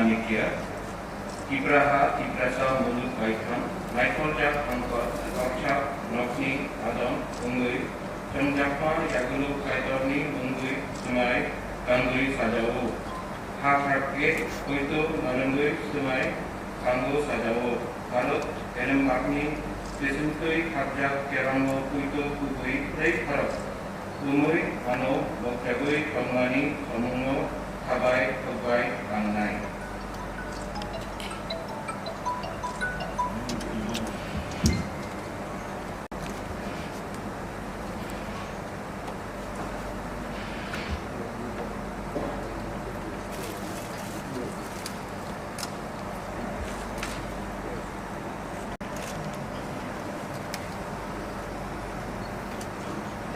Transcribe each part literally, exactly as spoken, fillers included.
Nikya, Tipraha, Tiprasa, Muluk Baithang, Naikolja, Hangkor, Torsa, Nokni, Adam, Ungui, Chongjakma, Yagulu, Kaitorni, Ungui, Sungai, Kangui, Sajau, Hakrakit, Kuitu, Narangui, Sungai, Kangu, Sajau, Harut, Elembakni, Trisintui, Hakjak, Kerango, Kuitu, Kubui, Tei Harap. Tumui ano bokjagwi tongmani samungno khabai khukbai tangnai.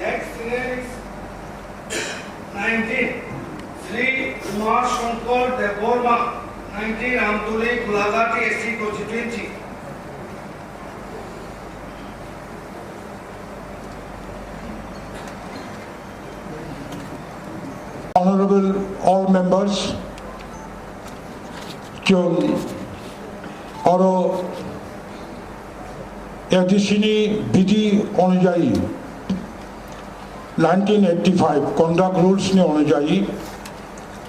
Next senior is nineteen, Sri Umar Shankar Debbarma, nineteen, Amtuli, Gulagati S C constituency. Honorable all members, chwng oro A D C ni bidhi onujayi nineteen eighty-five conduct rules ni onujayi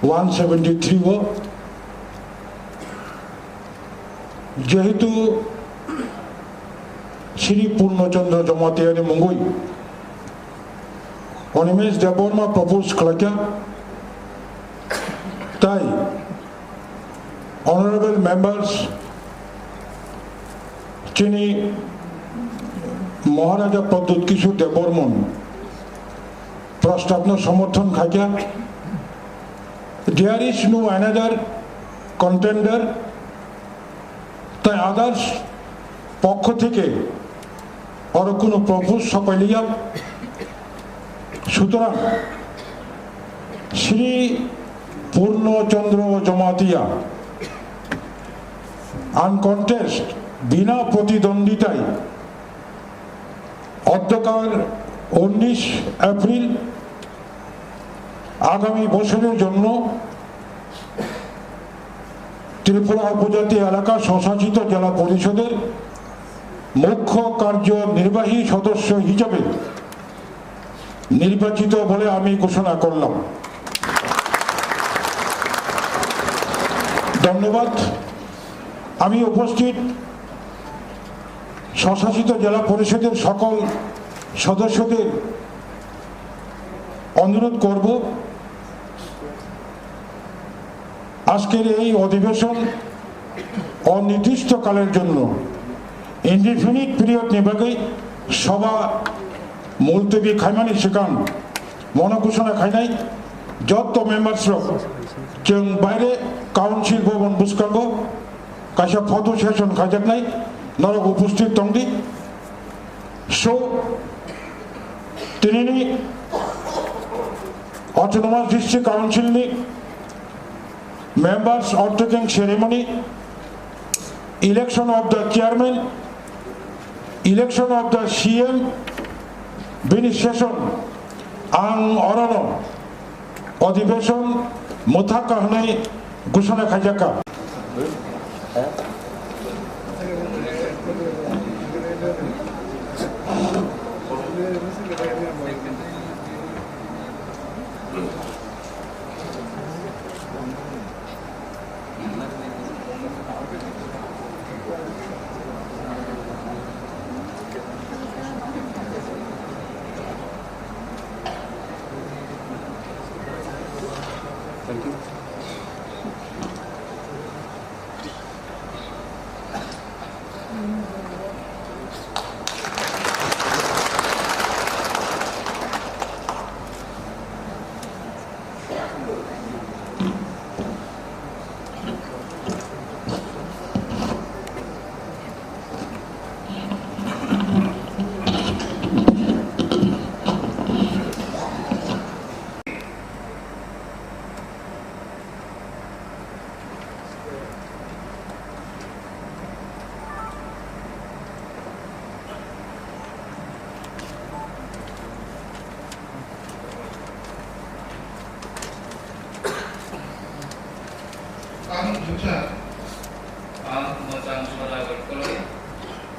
one seventy-three o jehetu Shri Purno Chandra Jamatia ni mungwi Animesh Debbarma propose khlaikha, tai honorable members chini Maharaja Pradyut Kishore Debbarman prostabno somorthon khaikha. There is no another contender. Tai others pokkho theke oro kuno propose sopailiya. Sutorang Shri Purno Chandra Jamatia uncontest bina protidonditai অধ্যকার উনিশ এপ্রিল আগামী বছরের জন্য ত্রিপুরা উপজাতি এলাকা স্বশাসিত জেলা পরিষদের মুখ্য কার্যনির্বাহী সদস্য হিসেবে নির্বাচিত বলে আমি ঘোষণা করলাম। ধন্যবাদ। আমি উপস্থিত স্বশাসিত জেলা পরিষদের সকল সদস্যদের অনুরোধ করব, আজকের এই অধিবেশন অনির্দিষ্টকালের জন্য, indefinite period ni bagwi সভা মুলতবি khaimani swkang mono ঘোষণা khainai joto members rok chwng baire council bhaban bwskango kaisa photo session khaijaknai, norok উপস্থিত tongdi. So, tinini Autonomous District Council ni members oath taking ceremony, election of the chairman, election of the C M, bini session ang orono অধিবেশন mwthakha hwnwi ঘোষণা khaijakha. Ang mwchang soda bai kwrwi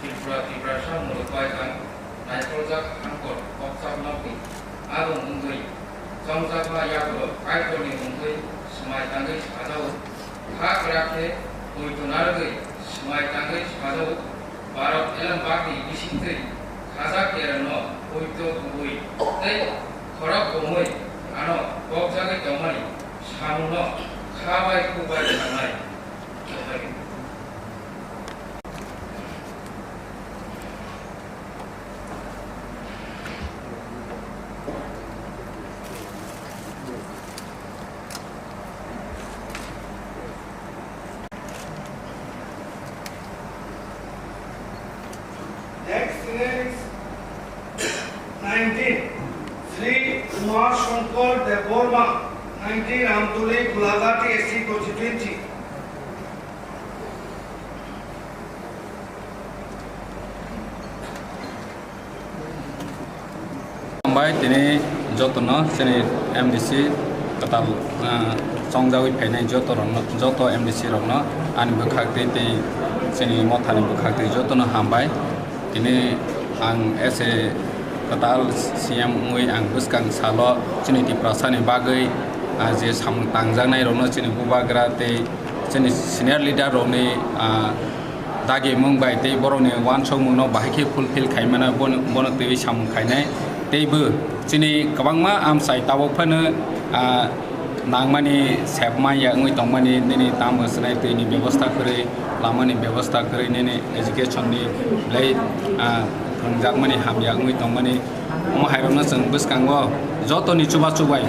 Tripura Tiprasa muluk bai ang naikholjak hangkor kokchap nokni adong wngwi chongjakma yago Kaitorni wngwi swmai tangwi sajao. Kha kwrak khe poito narwgwi swmai tangwi sajao. Bharat elem bakni bisingtwi khajak kerengno poito kubui tei khorok kumui ano kokjagwi tongmani samungno kha bai kuk bai thangnai. Next, next, nineteen, Sri Umar Shankar Debbarma, nineteen Amtuli, Gulagati S C constituency. Hambai tini jotono chini M D C kwtal, ah, chongjagwi phainai joto rokno, joto M D C rokno ani bwkhak twi tei chini mothani bwkhak twi jotono hambai. Tini ang as a kwtal C M wngwi ang bwskang salo chini Tiprasani bagwi, ah, je samung tangjaknai rokno chini bubagra tei chini senior leader rokni, ah, dagimung bai tei borokni uansukmungno bahai khe fulfill khaimano bono, bono twiwi samung khainai. Teibo chini kwbangma amchai tabuk phano, ah, nangmani sepmanya wngwi tongmani nini tamo swnai twini bebosta kwrwi, lamani bebosta kwrwi, nini education ni belai, ah, phwrwngjakmani hamya wngwi tongmani. Omo hairokno chwng bwskango jotoni chubachu bai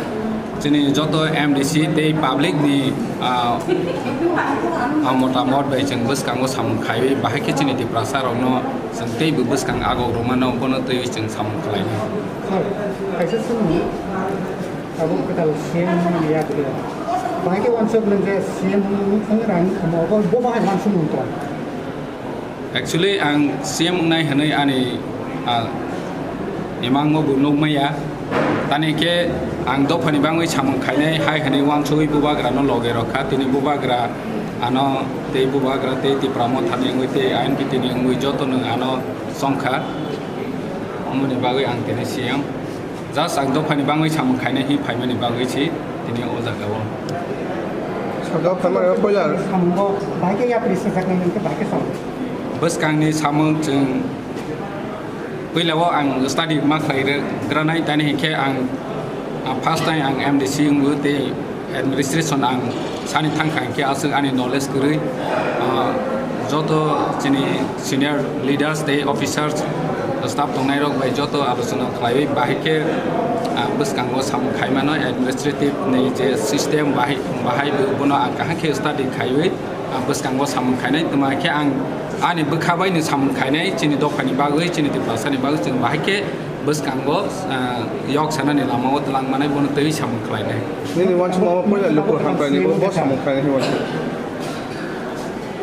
chini joto M D C tei public ni, ah, ah, motamot bai chwng bwskango samung khaiwi bahai khe chini Tiprasa rokno chwng teibo bwskang agok rwmano bono twiwi chwng samung khlainai. Sir, kaisa swngmung, abo kwtal C M wngmani yagulo bahai khe uansuk nang je C M wng, wng rang omo bo, bo bahai uansukmung tong. Actually, ang C M wngnai hwnwi ani, ah, imangno bo nukmaya. Tani khe ang dophani bangwi samung khainai hai hwnwi uansugwi bubagrano loge rwkha. Tini bubagra ano tei bubagra tei Tipra Mothani wngwi tei I N P T ni wngwi jotono ano chongkha. Omoni bagwi ang tini C M. Just ang dophani bangwi samung khainai hi phaimani bagwi si tini o jaga o. Dophani bagwi puila samungo bahai khe yapri sajaknai hwnkhe bahai khe samungo. Bwskangni samung chwng puila o ang study ma khlai rw-, rwnai tani hinkhe ang, ah, first time ang M D C wngwi tei administration ang sani thangkha hinkhe aswk ani knowledge kwrwi, ah, joto chini senior leaders tei officers, staff tongnairok bai joto alochona khlaiwi bahai khe, ah, bwskango samung khaimano administrative ni je system bahai, bahai bo bono ang kaham khe study khaiwi, ah, bwskango samung khainai. Tuma khe ang ani bwkha bai ni samung khainai chini dophani bagwi, chini Tiprasani bagwi chwng bahai khe bwskango, ah, yok sanani lama o twlang manai bono twi samung khlainai. Nini uansukma o puila luku hamkrai ni bo, bo samung khlainai uansuk.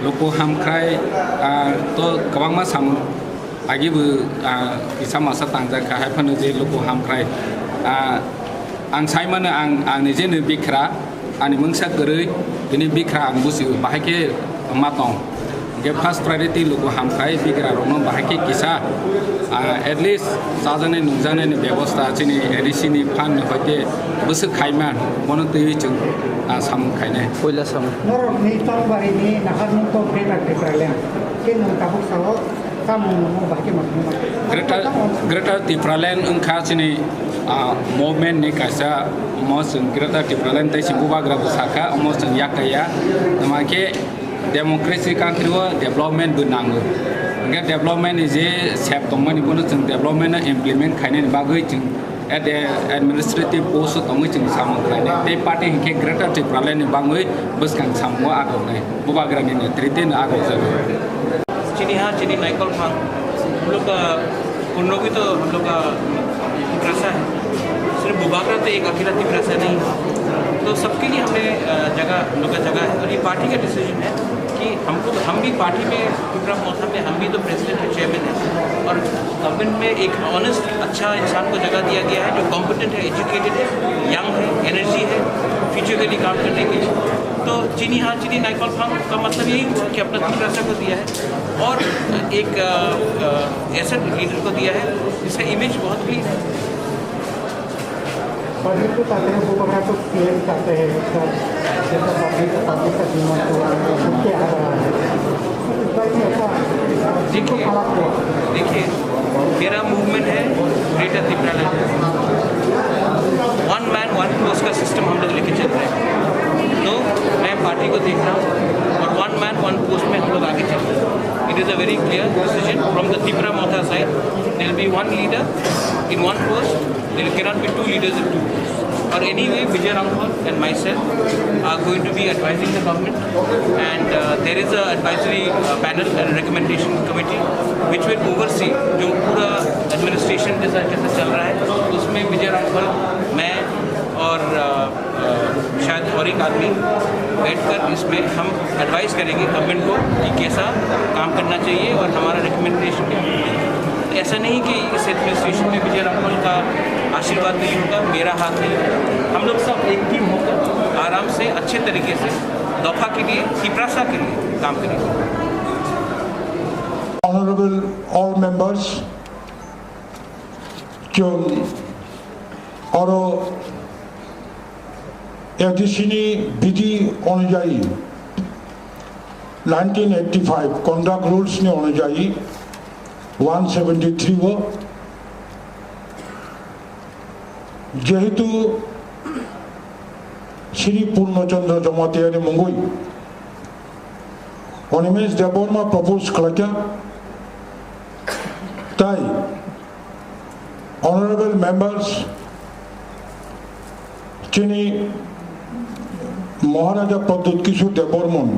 Luku hamkrai, ah, to kwbangma samung agi bo, ah, kisa masa tangjak kha, hai phano je luku hamkrai, ah, ang sai mano ang, ang nije no bikra. Ani mungsa kwrwi, bini bikra ang busigo, bahai khe ma tong. Hingkhe first priority luku hamkrai bikra rokno bahai khe kisa, ah, at least chajaknai nungjaknai ni bebosta chini A D C ni fund ni hoite bwswk khaima, bono twiwi chwng, ah, samung khainai. Puila samung. Norokni tongbarini naharmung tong Greater Tipraland. Khe nwng tabuk sao. Greater, Greater Tipraland wngkha chini, ah, movement ni kaisa, omo chwng Greater Tipraland tei se bubagra bo sakha, omo chwng yakkaiya. Tama khe democracy country o development bo nango. Hingkhe development ni je sep tongmani bono chwng development no implement khainani bagwi chwng at a administrative post o tongwi chwng samung khlainai. Tei party hinkhe Greater Tipraland ni bangwi bwskang samungo agognai. Bubagra ni netrite no agokjago. Chini ha, chini naikol phang. Hum log ka, purno bhi to hum log ka tiprasa hai. Sirf bubagra to ek akela tiprasa nahi hai. To sabke liye humne, uh, jaga, hum log ka jaga hai. Aur ye party ka decision hai. हमको, हम भी पार्टी में, त्रिपुरा मोर्चा में हम भी तो प्रेसिडेंट है, चेयरमैन है, और गवर्नमेंट में एक ऑनेस्ट, अच्छा इंसान को जगह दिया गया है, जो कॉम्पिटेंट है, एजुकेटेड है, यंग है, एनर्जी है, फ्यूचर के लिए काम करने के लिए। तो चीनी हाथ चीनी नाइकॉल फार्म का मतलब यही हुआ कि अपना तिपरासा को दिया है और एक, अ, अ, ऐसे लीडर को दिया है जिसका इमेज बहुत ही पब्लिक को चाहते हैं, वो बड़ा तो सीएम चाहते हैं, सर, जैसा पब्लिक, पब्लिक का डिमांड पूरा करके आ रहा है। इस बार भी ऐसा देखिए, खराब हुआ। देखिए, मेरा मूवमेंट है ग्रेटर तिपरालैंड। वन मैन वन पोस्ट का सिस्टम हम लोग लेके चल रहे हैं। तो मैं पार्टी को देख रहा हूँ और वन मैन वन पोस्ट में हम लोग आगे चल रहे हैं। It is a very clear decision from the Tipra Motha side. There will be one leader in one post. There cannot be two leaders in two posts. Or anyway, Vijay Ramphal and myself are going to be advising the government, and uh, there is a advisory uh, panel and recommendation committee which will oversee जो पूरा एडमिनिस्ट्रेशन जैसा कैसे चल रहा है, उसमें विजय रामफल, मैं और अ, अ, शायद और एक आदमी बैठकर इसमें हम एडवाइस करेंगे गवर्नमेंट को कि कैसा काम करना चाहिए और हमारा रिकमेंडेशन क्या है। ऐसा नहीं कि इस एडमिनिस्ट्रेशन में विजय राघवन का आशीर्वाद नहीं होगा, मेरा हाथ नहीं होगा। हम लोग सब एक टीम होकर आराम से अच्छे तरीके से दफा के लिए, तिपरासा के लिए काम करेंगे। Honorable all members, chwng oro A D C ni bidhi onujayi nineteen eighty five conduct rules ni onujayi one seventy three o jehetu Shri Purno Chandra Jamatia ni mungwi Animesh Debbarma propose khlaikha, tai honorable members chini Maharaja Pradyut Kishore Debbarman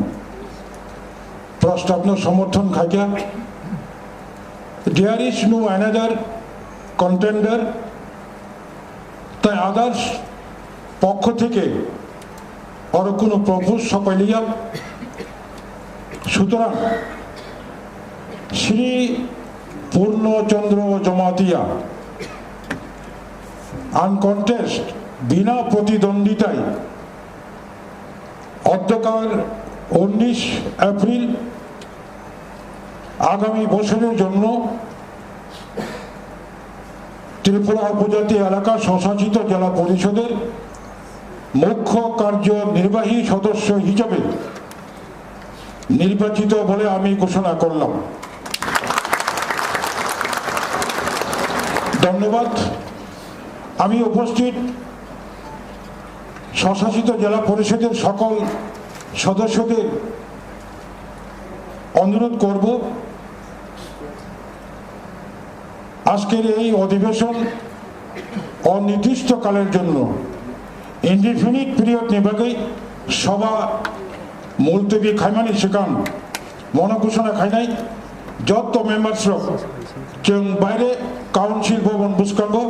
prostabno somorthon khaikha. There is no another contender. Tai others পক্ষ থেকে আরো কোনো প্রপোজ ছাপাইলিয়া। সুতরাং শ্রী পূর্ণচন্দ্র জমাতিয়া আনকনটেস্ট বিনা প্রতিদ্বন্দ্বিতায় অধ্যকার উনিশ এপ্রিল আগামী বছরের জন্য ত্রিপুরা উপজাতি এলাকা স্বশাসিত জেলা পরিষদের মুখ্য কার্যনির্বাহী সদস্য হিসেবে নির্বাচিত বলে আমি ঘোষণা করলাম। ধন্যবাদ। আমি উপস্থিত স্বশাসিত জেলা পরিষদের সকল সদস্যদের অনুরোধ করব, আজকের এই অধিবেশন অনির্দিষ্টকালের জন্য, indefinite period ni bagwi সভা মুলতবি khaimani swkang mono ঘোষণা khainai joto members rok chwng baire council bhaban bwskango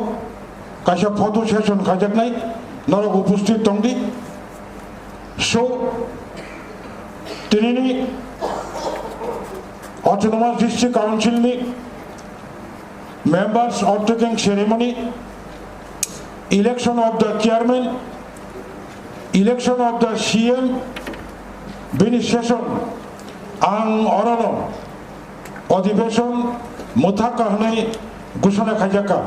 kaisa photo session khaijaknai, norok উপস্থিত tongdi. So, tinini Autonomous District Council ni members oath taking ceremony, election of the chairman, election of the C M, bini session ang orono অধিবেশন mwthaka hwnwi ঘোষণা khaijakha.